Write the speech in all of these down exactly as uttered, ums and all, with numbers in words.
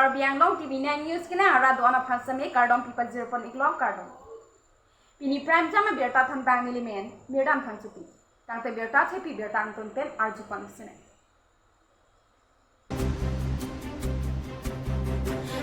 Karbi Anglong T V nine News kenang arat do-an aphan seme kardom pipajir pon iklo, kardom. Pini prime time abirta thanbang nelimen Mirdam Phangchopi. Tangte birta thepi birta angton pen arju pon sene.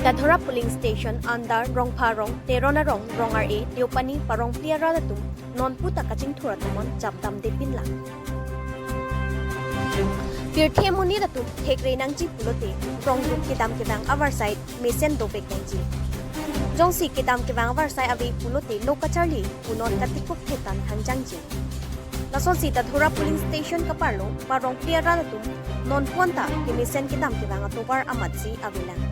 Dadhora polling station under Rongpha Rong, Teron Arong, Rong R A, Deopani, Parongphli arat atum non puta kachingthur atum on chapdamde pinlang. Pirthe monit atum thekre nangji pulote rong kedam kevang avarsai mesen dovek nangji. Jongsi kedam kevang avarsai ave pulote lo kacharli punon katikuk thetan thangjangji. Lasonsi Dadhora polling station kaparlo Parongphli arat atum non puta kemesen kedam kevang atovar amatsi avelang.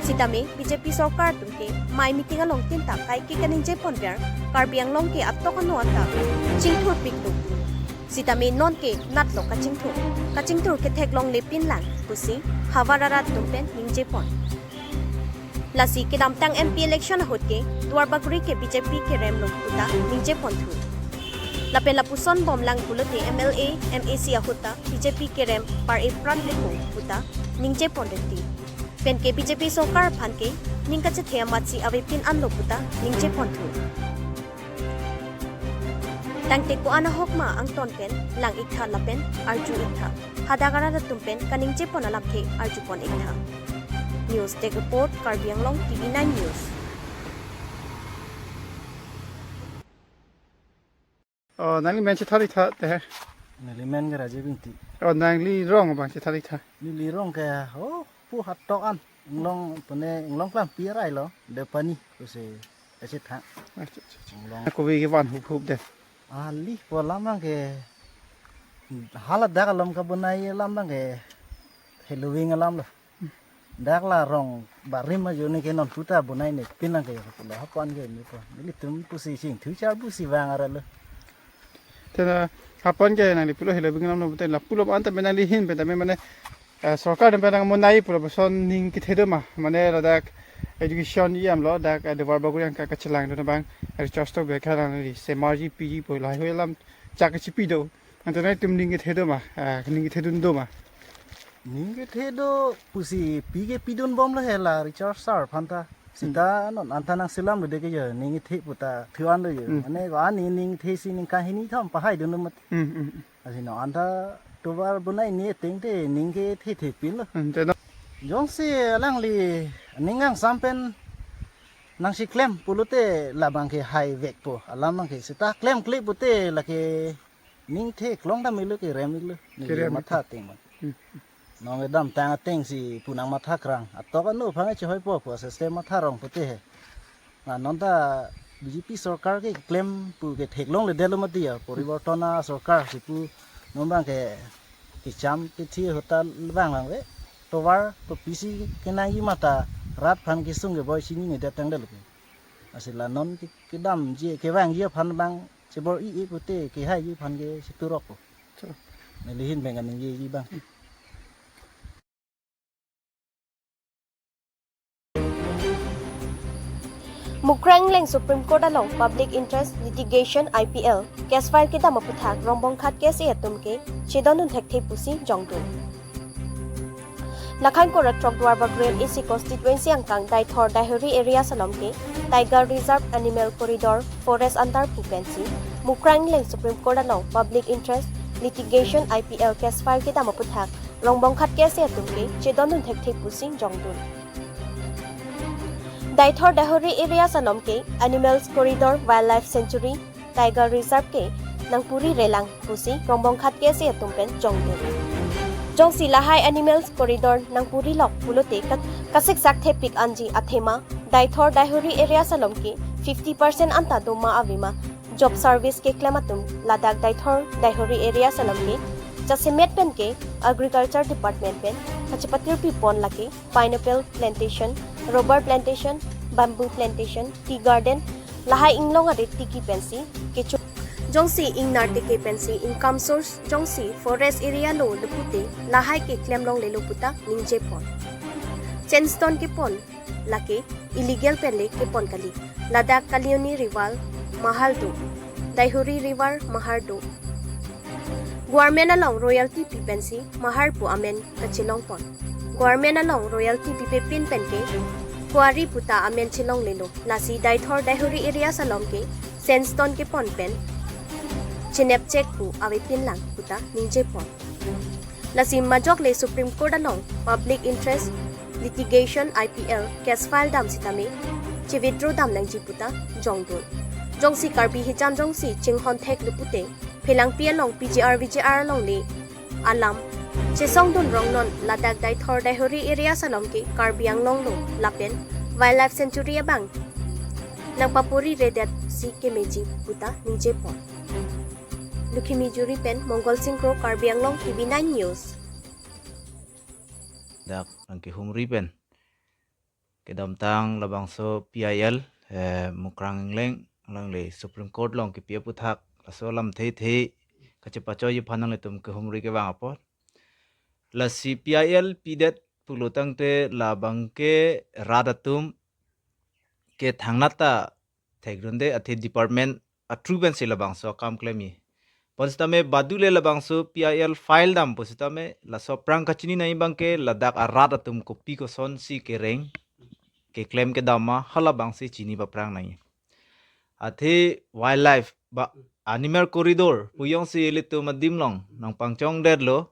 Sitame B J P sorkar atum ke mai meeting along tinta kaike kaningje ponver Karbi Anglong ke atok ano anta chingthur piklo. Sitame non ke natlo kachingthur. Kachingthur ketheklongle pinlang pusi havar arat atum pen ningje pon. Lasi kedamtang M P election ahut ke Duarbagori ke B J P kerem lo puta ningje ponthu. Lapen lapuson bomlang pulote M L A, M A C ahut ta B J P kerem par epran lepo puta ningje pon reti. Penke B J P sorkar aphan ke ning kachethe amatsi avepin anlo puta ningje ponthu. Tangte ko-an ahok ma angton pen lang iktha lapen arju iktha. Hadak arat atum pen kaningje pon alamthe arju pon iktha. News Desk Report, Karbi Anglong T V nine News. Oh, nangli men chethari tha te. Neli men ke Rajiv Ingti. Oh, nangli rong abang chethari tha. Neli rong ke, oh, pu hatok an. Inglong pune, Inglong klam pi arai lo, Deopani, pusi achet tha. Achet, achet, achet. Inglong. Kopi kevan hup hup de. Ali pu alam abang ke, hala dak alam kabonai alam abang ke, heloving alam lo. Dak la rong barim ajo ne ke non puta bonai ne pinlang ke, pulo hapan ke ni ko. Nelitum pusi chingthu char pusi vang ara lo. Tena hapan ke nangli pulo heloving alam lo, tena pulo anta nangli ahin pen tame mane, eh, sorkar atum pen nangmonai pulo puson ning kethe do ma, mane ladak education iyam lo, dak, eh, Duarbagori angka kachelangdun abang, eh, Richard Tokbi ke nangli semarji piji pu lahai hui alam chak kachipi do. Anta nangtum ning kethe do ma, eh, ning kethedun do ma. Ning kethe do pusi pi ke pidun bom lo he la Richard sir aphan ta. Sita non anta nangselam lo de ke jo, ning kethe puta thuan lo jo. Hmm. Mane ko ani ning kethe si ning kahini thom pahaidun lo mat. Hmm, hmm, hmm. Lasi non anta tovar bonai ne tengte ning kethe thepin lo. Hmm, te no. Jongsi alangli ning kangsam pen nangsi klem pulote labang ke haivekpo. Alam abang ke sita klemkle pute lake ning theklong dam iklo kerem iklo. Neli kerem matha iklo. Ateng man. Hmm. Non kedamtang atengsi pu nangmatha krang. Atok ano aphan chehoipo pu aseste matha rong pute he. Na non ta B J P sorkar ke klem pu ke theklongledetlo mati ya. Poriborton asorkar si pu non abang ke kecham kethi ahut ta vang vangve. Tovar kopisi kenangji ma ta rat aphan kesung keboi chinine det tangdet lo ke. Lasi la non ke kedamji kevangji aphan abang chebor-i-e pute kehaiji aphan ke cheturokpo. Churok. Neli ahin pen kaningjeji abang. Mukrang Ingleng Supreme Court along Public Interest Litigation, I P L, case file kedam aputhak Rongbongkhat K S A atum ke chedondun thekthe pusi jongdun. Lakhan kora throk Duarbagori M A C constituency angkang Deithor Deihori areas along ke Tiger Reserve, Animal Corridor, Forest under pu pensi Mukrang Ingleng Supreme Court along Public Interest Litigation, I P L, case file kedam aputhak Rongbongkhat K S A atum ke chedondun thekthe pusi jongdun. Deithor Deihori areas along ke Animals Corridor, Wildlife Sanctuary, Tiger Reserve ke nangpuri relang pusi Rongbongkhat K S A atum pen jongdun. Jongsi lahai Animals Corridor nangpuri lok pulote ka-, kasiksak thepik anji athema Deithor Deihori areas along ke fifty percent anta do ma ave ma job service keklem atum ladak Deithor Deihori areas along ke jasemet pen ke Agriculture Department pen kachepatirpi pon lake pineapple plantation, rubber plantation, bamboo plantation, tea garden, lahai inglong arit tiki pensi kecho. Jongsi ingnar teke pensi income source jongsi forest area lo le pute lahai keklem longlelo puta ningje pon. Chainstone kepon lake illegal pen le kepon kali. Ladak Kalioni River mahal do, Deihori River mahal do. Government along royalty pi pensi mahal pu amen kachelong pon. Government along royalty pipe pin pen ke quarry puta amen chelonglelo. Lasi Deithor Deihori areas along ke sandstone kepon pen chenepchek pu avepin lang puta ningjepon. Lasi majok le Supreme Court along public interest litigation I P L case file dam sitame chewithdraw dam nangji puta jongdun. Jongsi Karbi hijan jongsi chinghon thek lupute, phelangpi along P G R V G R along le alam chesongdun rong non ladak Deithor Deihori areas along ke Karbi Anglong lo lapen wildlife sanctuary abang nangpapuri redet si kemeji puta ningjepon. Lukhimi Juri pen Mongol Singh Kro, Karbi Anglong T V nine News. Dak nangkehumri pen kedamtang labangso P I L, eh, Mukrang Engleng alangli Supreme Court along kipi aputhak laso alam theithe kachepachoi aphan nanglitum kehumri kevang apot. Lasi P I L pidet pulo tangte labang ke rat atum ke thangnat ta thekdunde, athe department atru pensi labangso akam klemji. Pon sitame badu le labangso P I L file dam pusitame laso aphrang kachini nangji abang ke ladak arat atum kopi kosonsi kereng keklem kedam ma halabangsi chini paphrang nangji. Athe wildlife ba animal corridor pu jongsi ilitum adim along nangpangchongdetlo,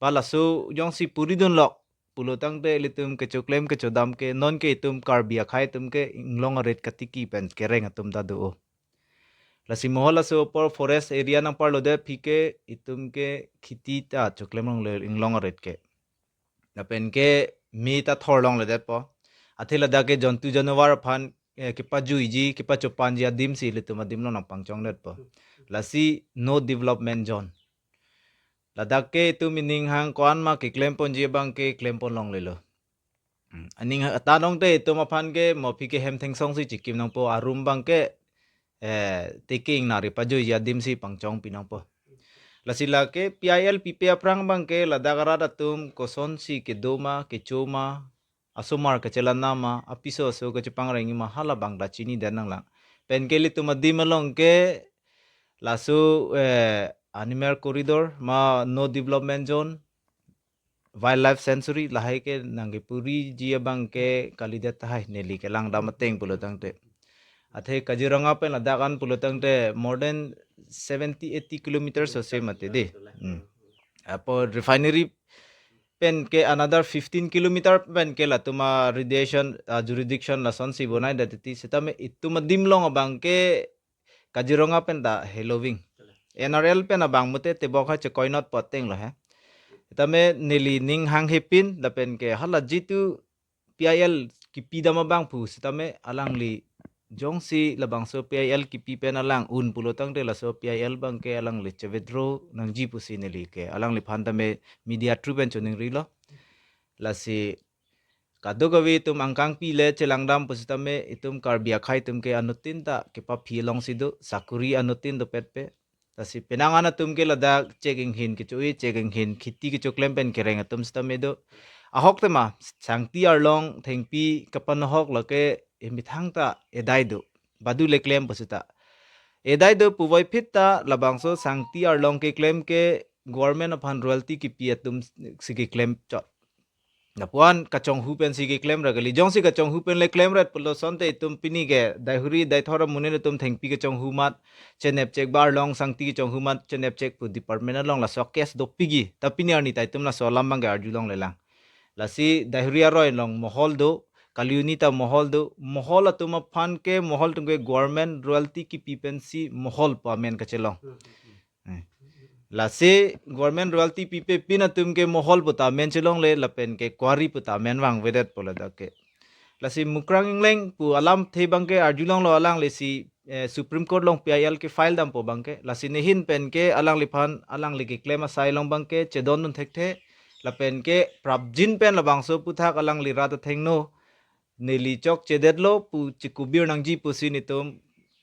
ba laso jongsi puridunlok pulo tangte ilitum kechoklem kechodam ke non ke itum Karbi akhei atum ke inglong arit katiki pen kereng atum ta do. Lasi mohol laso apor forest area nangparlodet aphi ke itum ke kheti ta choklem longle inglong arit ke. Lapen ke me ta thor longledetpo. Athe ladak ke jontu janavar aphan, eh, kepajuiji, kepachopanji adimsi ilitum adim along nangpangchongdetpo. Lasi no development zone. Ladak ke itum ining hang ko-an ma keklem ponji abang ke klem pon longlelo. Hmm. Aning ha-, ta nongte itum aphan ke mo aphi ke hem thengsong si chikim nangpo, arum abang ke, eh, tiki ingnari pajuiji adimsi pangchongpi nangpo. Lasi lake P I L pipe aphrang abang ke ladak arat atum kosonsi kedo ma, kecho ma, asomar kachelang ma, apiso aso kachepangrengji ma halabang ta chinidet nanglang. Pen ke ilitum adim along ke laso, eh, animal corridor ma no development zone, wildlife sanctuary lahai ke nangkepuriji abang ke kalidet tahai neli kelangdam ateng pulo tangte. Athe Kaziranga pen ladak an pulo tangte more than seventy eighty kilometers ose mati de. Hmm. Apot refinery pen ke another fifteen kilometer pen ke latum a radiation, ah, jurisdiction lasonsi bonaidet titi, sitame itum adim along abang ke Kaziranga pen ta heloving. N R L pen abang mute tebok ha chekoinot poteng lo he. Tame neli ning hanghe pin lapen ke hala jitu P I L kipi dam abang pu sitame alangli jongsi labangso P I L kipi pen alang un pulo tangte laso P I L abang ke alangli chewithdraw nangji pusi neli ke alangliphan tame media through pen choningrilo. Lasi kadokave itum angkangpi le chelangdam pusitame itum Karbi akhei atum ke anuttin ta kepaphi alongsi do, sakuri anuttin dopetpe. Lasi penang an atum ke ladak chek inghin kecho-i, chek inghin kheti kechoklem pen kereng atum sitame do. Ahok tema sangti arlong thengpi kapanohok lake emethang ta edai do. Badu le klem pusita. Edai do puvoiphit ta labangso sangti arlong keklem ke government aphan royalty kipi atum si keklem chot. Lapuan kachonghu pensi keklem ra kali. Jongsi kachonghu pen le klemret pulo asonte itum pini ke Deihori Deithor amonit atum thengpi kachonghu mat, chenepchek ba arlong sangti kachonghu mat, chenepchek pu department along laso case dopikji. Ta pini arni ta itum laso alam abang ke arjulonglelang. Lasi Deihori aroi along mohol do, kaliuni ta mohol do, mohol atum aphan ke mohol atum ke government royalty kipi pensi mohol pu amen kachelong. Eh. Lasi government royalty pipe pin atum ke mohol puta amen chelongle lapen ke quarry puta amen vangvedet pu ladak ke. Lasi Mukrang Engleng pu alamthe abang ke arjulonglo alangli si, eh, Supreme Court along P I L kefile dampo abang ke. Lasi nehin pen ke alangliphan alangli keklem asai along abang ke chedondun thekthe. Lapen ke prapjin pen labangso aputhak alangli rat athengno neli chokchedetlo pu chikubir nangji pusi netum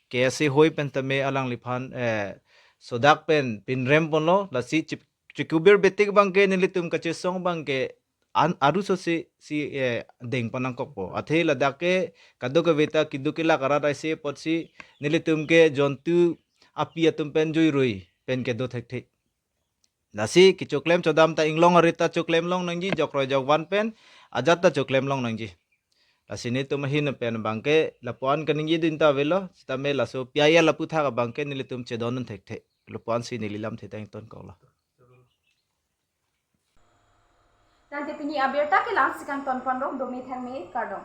K S A hoi pen tame alangliphan, eh, sodak pen pinrem ponlo, lasi chip-, chikubir betik abang ke nelitum kachesong abang ke an aruso si si, eh, deng pon nangkokpo. Athe ladak ke kadokave ta keduk kelak arat aise apotsi nelitum ke jontu api atum pen juirui pen kedo thekthe. Lasi kechoklem chodam ta inglong arit ta choklem long nangji, jokroi jokvan pen ajat ta choklem long nangji. Lasi nelitum ahin pen abangke lapuan kaningje dun ta avelo, sitame laso P I L aputhak abangke nelitum chedondun thekthe. Lapuan si neli lamthe ta ingtonkoklo. Tangte pini abirta ke la-ansi kangton ponlo, dome thangme kardom.